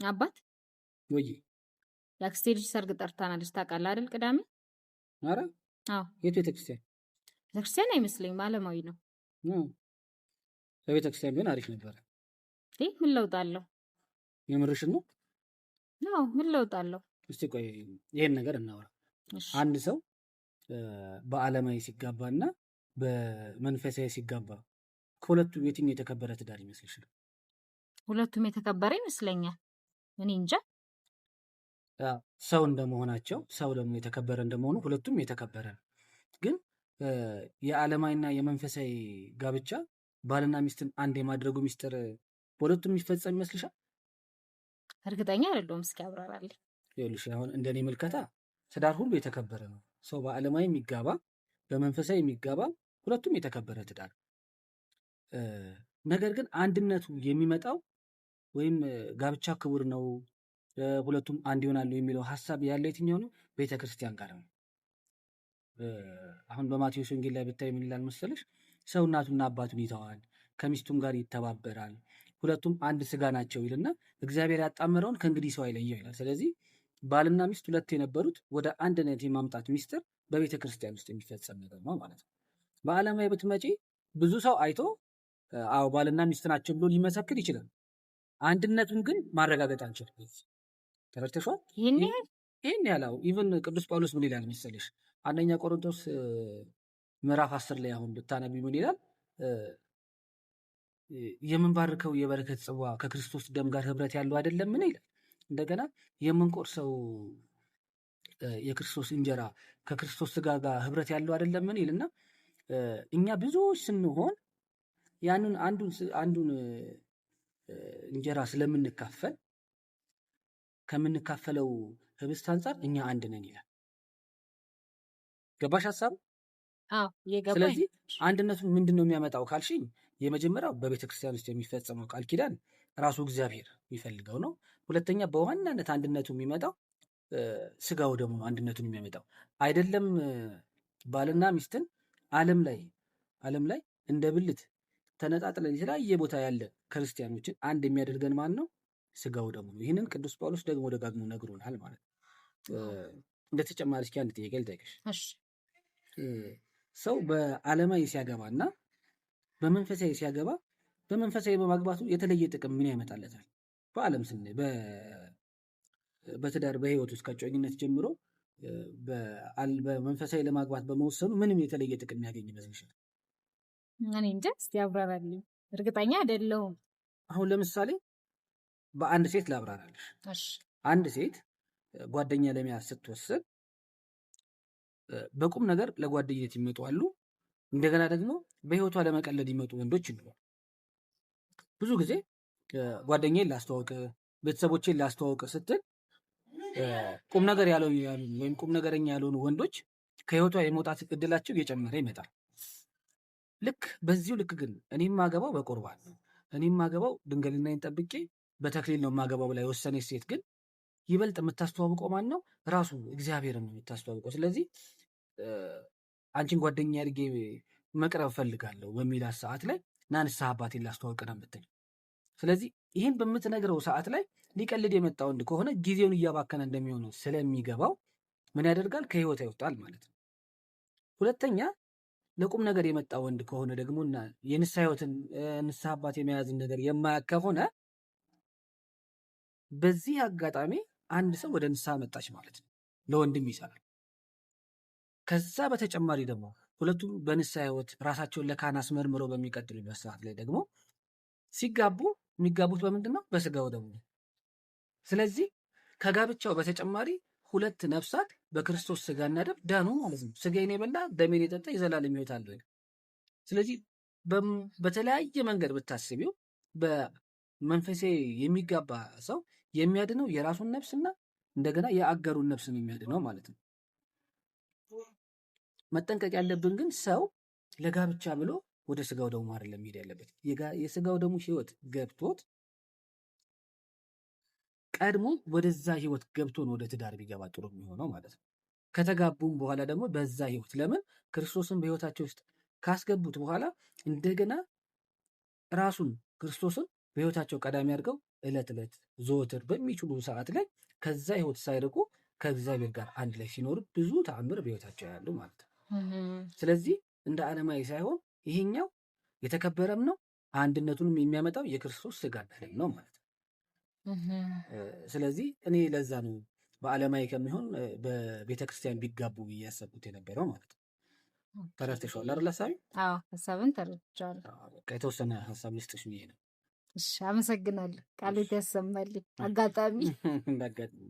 አባት ወይ የአክስቴ ልጅ ሰርግ ጠርታናለች፣ ታውቃለህ አይደል? ቅዳሜ። ኧረ አዎ። የት ቤተክርስቲያን? ቤተክርስቲያን አይመስለኝም፣ ዓለማዊ ነው። በቤተክርስቲያን ቢሆን አሪፍ ነበረ። ምን ለውጥ አለው? የምርሽን ነው? አዎ፣ ምን ለውጥ አለው? እስቲ ቆይ ይሄን ነገር እናውራ። አንድ ሰው በዓለማዊ ሲጋባና በመንፈሳዊ ሲጋባ ከሁለቱ የትኛው የተከበረ ትዳር ይመስልሻል? ሁለቱም የተከበረ ይመስለኛል። እኔ እንጃ። ሰው እንደመሆናቸው፣ ሰው ደግሞ የተከበረ እንደመሆኑ ሁለቱም የተከበረ ነው። ግን የዓለማዊና የመንፈሳዊ ጋብቻ ባልና ሚስትን አንድ የማድረጉ ሚስጥር በሁለቱም የሚፈጸም ይመስልሻል? እርግጠኛ አይደለሁም። እስኪ አብራራልኝ። ይኸውልሽ፣ አሁን እንደኔ ምልከታ ትዳር ሁሉ የተከበረ ነው። ሰው በዓለማዊ የሚጋባ በመንፈሳዊ የሚጋባ ሁለቱም የተከበረ ትዳር። ነገር ግን አንድነቱ የሚመጣው ወይም ጋብቻ ክቡር ነው፣ ሁለቱም አንድ ይሆናሉ የሚለው ሀሳብ ያለው የትኛው ነው? ቤተክርስቲያን ጋር ነው። አሁን በማቴዎስ ወንጌል ላይ ብታይ ምን ይላል መሰለሽ? ሰው እናቱና አባቱን ይተዋል፣ ከሚስቱም ጋር ይተባበራል፣ ሁለቱም አንድ ስጋ ናቸው ይልና እግዚአብሔር ያጣመረውን ከእንግዲህ ሰው አይለየው ይላል። ስለዚህ ባልና ሚስት ሁለት የነበሩት ወደ አንድነት የማምጣት ሚስጥር በቤተ ክርስቲያን ውስጥ የሚፈጸም ነገር ነው ማለት ነው። በዓለማዊ ብትመጪ ብዙ ሰው አይቶ አዎ ባልና ሚስት ናቸው ብሎ ሊመሰክር ይችላል። አንድነቱን ግን ማረጋገጥ አንችልም። ተረድተሽዋል? ይህን ያህል even ቅዱስ ጳውሎስ ምን ይላል መሰለሽ? አንደኛ ቆሮንቶስ ምዕራፍ 10 ላይ አሁን ብታነቢ ምን ይላል? የምንባርከው የበረከት ጽዋ ከክርስቶስ ደም ጋር ህብረት ያለው አይደለምን ይላል። እንደገና የምንቆርሰው የክርስቶስ እንጀራ ከክርስቶስ ስጋ ጋር ህብረት ያለው አይደለምን ይልና እኛ ብዙዎች ስንሆን ያንን አንዱን እንጀራ ስለምንካፈል ከምንካፈለው ህብስት አንጻር እኛ አንድ ነን ይላል። ገባሽ ሀሳቡ? አዎ፣ የገባኝ። ስለዚህ አንድነቱን ምንድን ነው የሚያመጣው ካልሽኝ፣ የመጀመሪያው በቤተክርስቲያን ውስጥ የሚፈጸመው ቃል ኪዳን ራሱ እግዚአብሔር የሚፈልገው ነው። ሁለተኛ በዋናነት አንድነቱ የሚመጣው ስጋው ደግሞ አንድነቱን የሚያመጣው አይደለም። ባልና ሚስትን ዓለም ላይ እንደ ብልት ተነጣጥለን የተለያየ ቦታ ያለ ክርስቲያኖችን አንድ የሚያደርገን ማን ነው? ስጋው ደግሞ ነው። ይህንን ቅዱስ ጳውሎስ ደግሞ ደጋግሞ ነግሮናል ማለት ነው። እንደ ተጨማሪ እስኪ አንድ ጥያቄ ልጠይቅሽ። ሰው በዓለማዊ ሲያገባ እና በመንፈሳዊ ሲያገባ በመንፈሳዊ በማግባቱ የተለየ ጥቅም ምን ያመጣለታል? በዓለም ስንል በትዳር በህይወት ውስጥ ከእጮኝነት ጀምሮ በመንፈሳዊ ለማግባት በመወሰኑ ምንም የተለየ ጥቅም የሚያገኝ ይመስልሻል? እኔ እንጃ፣ እስኪ አብራራልኝ። እርግጠኛ አይደለሁም። አሁን ለምሳሌ በአንድ ሴት ላብራራልሽ። አንድ ሴት ጓደኛ ለመያዝ ስትወስን በቁም ነገር ለጓደኝነት ይመጡ አሉ። እንደገና ደግሞ በህይወቷ ለመቀለድ ይመጡ ወንዶች ይኖራሉ። ብዙ ጊዜ ጓደኛዬን ላስተዋውቅ፣ ቤተሰቦቼን ላስተዋውቅ ስትል ቁም ነገር ያለው ወይም ቁም ነገረኛ ያልሆኑ ወንዶች ከህይወቷ የመውጣት እድላቸው እየጨመረ ይመጣል። ልክ በዚሁ ልክ ግን እኔ የማገባው በቁርባን ነው፣ እኔ የማገባው ድንግልናዬን ጠብቄ በተክሊል ነው የማገባው ብላ የወሰነች ሴት ግን ይበልጥ የምታስተዋውቀው ማን ነው? ራሱ እግዚአብሔርን ነው የምታስተዋውቀው። ስለዚህ አንቺን ጓደኛ አድርጌ መቅረብ እፈልጋለሁ በሚላት ሰዓት ላይ ና ንስሐ አባቴን ላስተዋውቅ ነው የምትል። ስለዚህ ይህን በምትነግረው ሰዓት ላይ ሊቀልድ የመጣ ወንድ ከሆነ ጊዜውን እያባከነ እንደሚሆነው ስለሚገባው ምን ያደርጋል? ከህይወት ይወጣል ማለት ነው። ሁለተኛ ለቁም ነገር የመጣ ወንድ ከሆነ ደግሞ እና የንስሐ ህይወትን ንስሐ አባት የመያዝን ነገር የማያውቅ ከሆነ በዚህ አጋጣሚ አንድ ሰው ወደ ንስሐ መጣች ማለት ነው፣ ለወንድም ይሰራል። ከዛ በተጨማሪ ደግሞ ሁለቱም በንስሐ ህይወት ራሳቸውን ለካህን አስመርምረው በሚቀጥሉበት ሰዓት ላይ ደግሞ ሲጋቡ የሚጋቡት በምንድን ነው? በስጋው ደግሞ። ስለዚህ ከጋብቻው በተጨማሪ ሁለት ነፍሳት በክርስቶስ ስጋና ደም ዳኑ ማለት ነው። ስጋዬን የበላ ደሜን የጠጣ የዘላለም ሕይወት አለው። ስለዚህ በተለያየ መንገድ ብታስቢው በመንፈሳዊ የሚጋባ ሰው የሚያድነው የራሱን ነፍስና እንደገና የአገሩን ነፍስ ነው የሚያድነው ማለት ነው። መጠንቀቅ ያለብን ግን ሰው ለጋብቻ ብሎ ወደ ስጋው ደሙ አይደለም መሄድ ያለበት። የስጋው ደሙ ህይወት ገብቶት ቀድሞ ወደዛ ህይወት ገብቶ ነው ወደ ትዳር ቢገባ ጥሩ የሚሆነው ማለት ነው። ከተጋቡም በኋላ ደግሞ በዛ ህይወት ለምን ክርስቶስን በህይወታቸው ውስጥ ካስገቡት በኋላ እንደገና ራሱን ክርስቶስን በህይወታቸው ቀዳሚ አድርገው ዕለት ዕለት ዘወትር በሚችሉ ሰዓት ላይ ከዛ ህይወት ሳይርቁ ከእግዚአብሔር ጋር አንድ ላይ ሲኖሩ ብዙ ተአምር በህይወታቸው ያሉ ማለት ነው። ስለዚህ እንደ ዓለማዊ ሳይሆን ይሄኛው የተከበረም ነው፣ አንድነቱንም የሚያመጣው የክርስቶስ ስጋ ደም ነው ማለት ነው። ስለዚህ እኔ ለዛ ነው በዓለማዊ ከሚሆን በቤተክርስቲያን ቢጋቡ ብዬ ያሰብኩት የነበረው ማለት ነው። ተረድተሽዋል አይደል? ሀሳቢ አዎ፣ ሀሳብን ተረድቼዋለሁ። የተወሰነ ሀሳብ ልስጥሽ ብዬ ነው። እሺ፣ አመሰግናለሁ። ቃሉ ያሰማልኝ። አጋጣሚ እንዳጋጣሚ።